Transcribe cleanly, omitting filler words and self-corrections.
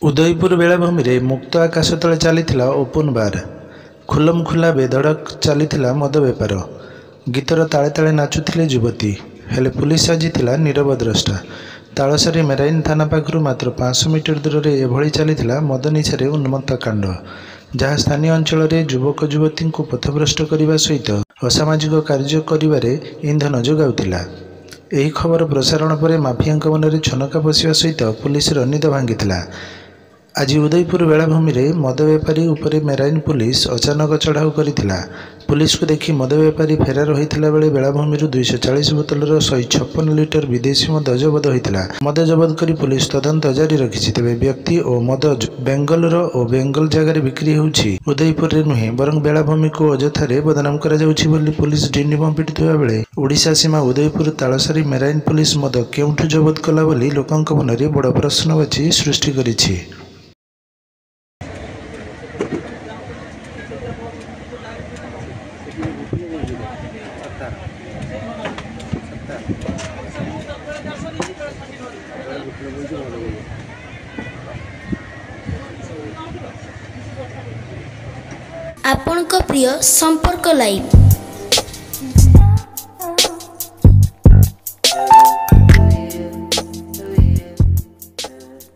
ଉଦୟପୁର ବେଳାଭୂମିରେ ମୁକ୍ତ ଆକାଶ ତଳେ ଚାଲିଥିଲା ଓପନ୍ ବାର୍। ଖୁଲମଖୁଲା ବେଧଡ଼କ ଚାଲିଥିଲା ମଦ ବେପାର। ଗୀତର ତାଳେ ତାଳେ ନାଚୁଥିଲେ ଯୁବତୀ। ହେଲେ ପୁଲିସ ସାଜିଥିଲା ନୀରବଦ୍ରଷ୍ଟା। ତାଳସାରୀ ମେରାଇନ ଥାନା ପାଖରୁ ମାତ୍ର 500 ମିଟର ଦୂରରେ ଏଭଳି ଚାଲିଥିଲା ମଦ ନିଶାରେ ଉନ୍ମତ୍ତ କାଣ୍ଡ, ଯାହା ସ୍ଥାନୀୟ ଅଞ୍ଚଳରେ ଯୁବକ ଯୁବତୀଙ୍କୁ ପଥଭ୍ରଷ୍ଟ କରିବା ସହିତ ଅସାମାଜିକ କାର୍ଯ୍ୟ କରିବାରେ ଇନ୍ଧନ ଯୋଗାଉଥିଲା। ଏହି ଖବର ପ୍ରସାରଣ ପରେ ମାଫିଆଙ୍କ ମନରେ ଛନକା ପଶିବା ସହିତ ପୁଲିସର ନିଦ ଭାଙ୍ଗିଥିଲା। ଆଜି ଉଦୟପୁର ବେଳାଭୂମିରେ ମଦ ବେପାରୀ ଉପରେ ମେରାଇନ ପୁଲିସ ଅଚାନକ ଚଢ଼ାଉ କରିଥିଲା। ପୁଲିସକୁ ଦେଖି ମଦ ବେପାରୀ ଫେରାର ହୋଇଥିଲା ବେଳେ ବେଳାଭୂମିରୁ 240 ବୋତଲର 156 ଲିଟର ବିଦେଶୀ ମଦ ଜବତ ହୋଇଥିଲା। ମଦ ଜବତ କରି ପୁଲିସ ତଦନ୍ତ ଜାରି ରଖିଛି। ତେବେ ବ୍ୟକ୍ତି ଓ ମଦ ବେଙ୍ଗଲର ଓ ବେଙ୍ଗଲ ଜାଗାରେ ବିକ୍ରି ହେଉଛି, ଉଦୟପୁରରେ ନୁହେଁ, ବରଂ ବେଳାଭୂମିକୁ ଅଯଥାରେ ବଦନାମ କରାଯାଉଛି ବୋଲି ପୁଲିସ ଡିଣ୍ଡିମ ପିଟୁଥିବା ବେଳେ ଓଡ଼ିଶା ସୀମା ଉଦୟପୁର ତାଳସାରୀ ମେରାଇନ ପୁଲିସ ମଦ କେଉଁଠୁ ଜବତ କଲା ବୋଲି ଲୋକଙ୍କ ମନରେ ବଡ଼ ପ୍ରଶ୍ନବାଚୀ ସୃଷ୍ଟି କରିଛି। ଆପଣଙ୍କ ପ୍ରିୟ ସମ୍ପର୍କ ଲାଇଭ୍।